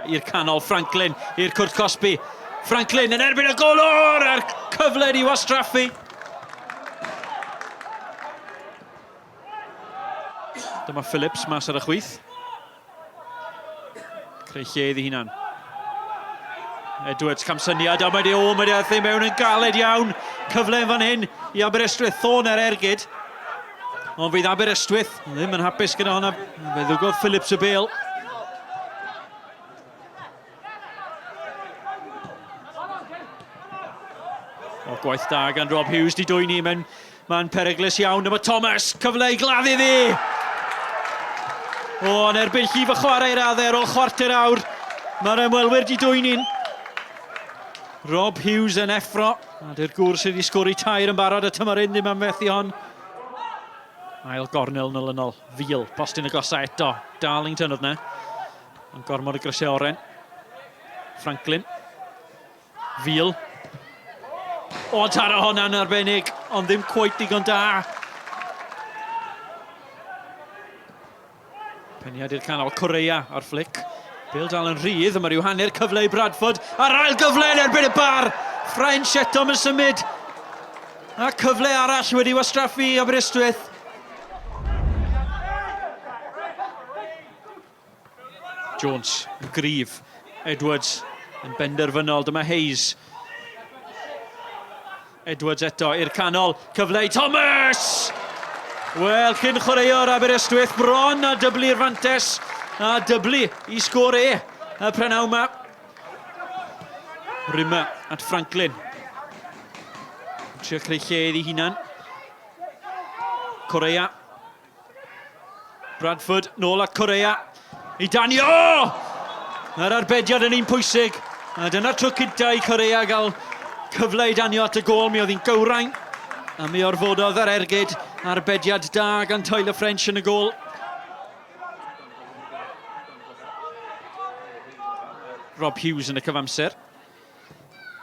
I'r canol, Franklin, i'r cwrt cosbi. Franklin yn erbyn y golwr a'r cyfle i wastraffu. Dyma Phillips mas ar y chwith. Creu lle iddi hunan. Edwards camsyniad, a mae di, o, mae di aeth ei mewn yn galed iawn. Cyfle yn fan hyn i Aberystwyth, Thorne ar ergyd. Ond fydd Aberystwyth ddim yn hapus gyda hwnna. Fe ddwgodd Phillips y bêl. O, gwaith da gan Rob Hughes di dwyni mewn man peryglus iawn. Dyma Thomas, cyfle i gladdu ddi! O, yn erbyn llif y chwarae i'r adde ar ôl chwarter awr. Mae'r ymwelwyr di dwyni'n. Rob Hughes yn effro. A dy'r gŵr sydd wedi sgori tair yn barod y tymor hyn ddim am fethu hon. Ail gornel yn olynol. Fil, postyn y gosa eto. Darlington oedd na. Ond gormod o grisiau oren. Franklin. Fil. O, taro honna'n arbennig, ond ddim cweit digon da. Peniad i'r canol, Correa ar fflic. Bale dal yn rhydd, a mae rhyw hanner cyfle i Bradford. A'r ail gyfle yn erbyn y bar! French eto yn symud. A cyfle arall wedi wastraffu Aberystwyth. Jones yn gryf. Edwards yn benderfynol. Dyma Hayes. Edwards eto i'r canol. Cyfle i Thomas! Wel, cyn chwaraewr Aberystwyth bron a dyblu'r fantes a dyblu i sgôr e y prynhawn yma. Rimmer at Franklin. Trio creu lle iddi hunan. Correa. Bradford nôl at Correa. I danio! Mae'r arbediad yn un pwysig. A dyna'r tro cynta i Correa gael cyfle i danio at y gôl. Mi oedd hi'n gywrain. A mi orfododd yr ergyd. Arbediad da gan Tyler French yn y gôl. Rob Hughes yn y cyfamser.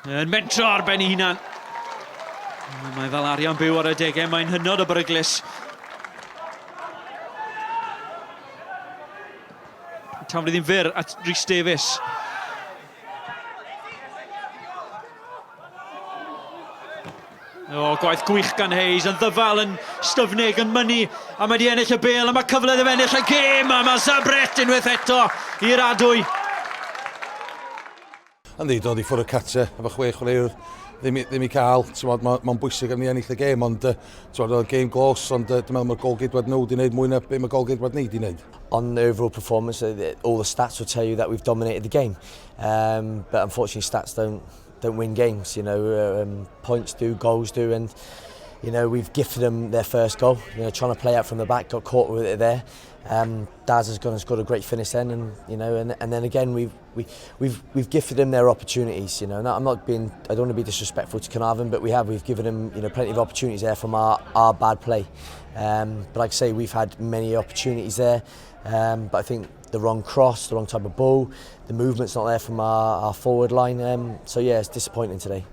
Yn mentro ar ben ei hunan. Mae fel arian byw ar adegau, mae'n hynod o beryglus. Taflu ddim fyr at Rhys Davies. O, gwaith gwych gan Hayes, yn ddyfal, yn styfnig, yn mynnu, a mae wedi ennill y bêl, a mae cyfle iddo fe ennill y gêm, a mae Zabret unwaith eto i'r adwy. Yndi, dod i ffwrdd y cartre efo chwe chwaraewr ddim, ddim i cael. Mae'n ma, ma bwysig am ni ennill y gêm, ond uh, oedd gêm glos, ond uh, dwi'n meddwl mae'r golgeidwad nhw wedi gwneud mwy na be mae golgeidwad ni wedi gwneud. On the overall performance, all the stats will tell you that we've dominated the game. Um, but unfortunately, stats don't don't win games. You know, um, points do, goals do, and you know we've gifted them their first goal. You know, trying to play out from the back, got caught with it there. Um, Daz has gone and scored a great finish then, and you know, and, and then again we've we, we've we've gifted them their opportunities. You know, and I'm not being I don't want to be disrespectful to Caernarfon, but we have we've given them you know plenty of opportunities there from our our bad play. Um, but like I say, we've had many opportunities there. Um, but I think the wrong cross, the wrong type of ball, the movement's not there from our, our forward line. Um, so yeah, it's disappointing today.